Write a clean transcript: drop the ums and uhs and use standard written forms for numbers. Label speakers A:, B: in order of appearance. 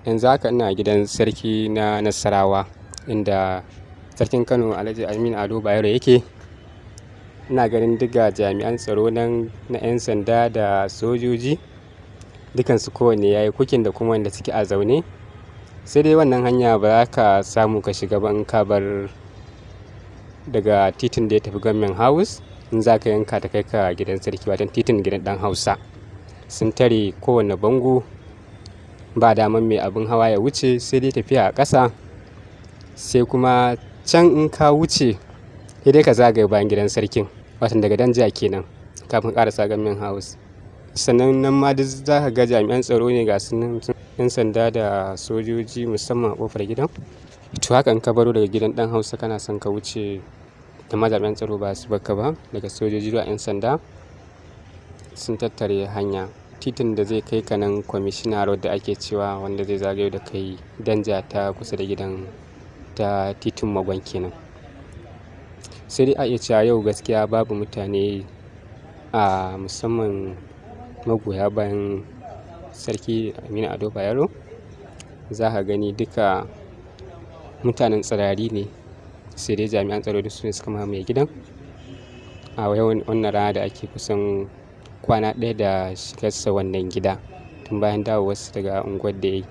A: Yanzu haka ina gidan sarki na Nasarawa, inda sarkin Kano Alhaji Aminu Ado Bayero yake. Ina ganin duka jami'an tsaro nan na 'yan sanda da sojoji, dukansu kowanne ya yi cooking da kuma wanda suke a zaune. Sai dai wannan hanya ba za ka samu ka shiga ba in ka bar daga titin da ya tafi Government House. In za ka yanka ta kai ka gidan sarki, wato titin gidan ɗan Hausa. Sun tare kowane bango, ba daman mai abin hawa ya wuce sai dai tafiya a ƙasa. Sai kuma can in ka wuce, sai dai ka zagaye bayan gidan sarkin, watan daga Danja kenan kafin ƙarasa Government House. Sannan nan ma duk za ka ga jami'an tsaro ne, ga su nan 'yan sanda da sojoji, musamman a ƙofar gidan. To haka in ka baro daga gidan ɗan Hausa kana son ka wuce, amma jami'an tsaro ba su barka ba, daga sojoji zuwa 'yan sanda sun tattare hanya. Titin da zai kai ka nan Commissioner Road da ake cewa, wanda zai zagayo da kai Danja ta kusa da gidan, ta titin Magon kenan. Sai dai a iya cewa yau gaskiya babu mutane, a musamman magoya bayan sarki Aminu Ado Bayero. Za ka gani duka mutanen tsirari ne, sai dai jami'an tsaro duk su ne suka mamaye gidan. A yau wannan rana da ake kusan kwana ɗaya da shigarsa wannan gida tun bayan dawowarsa daga unguwar da yayi.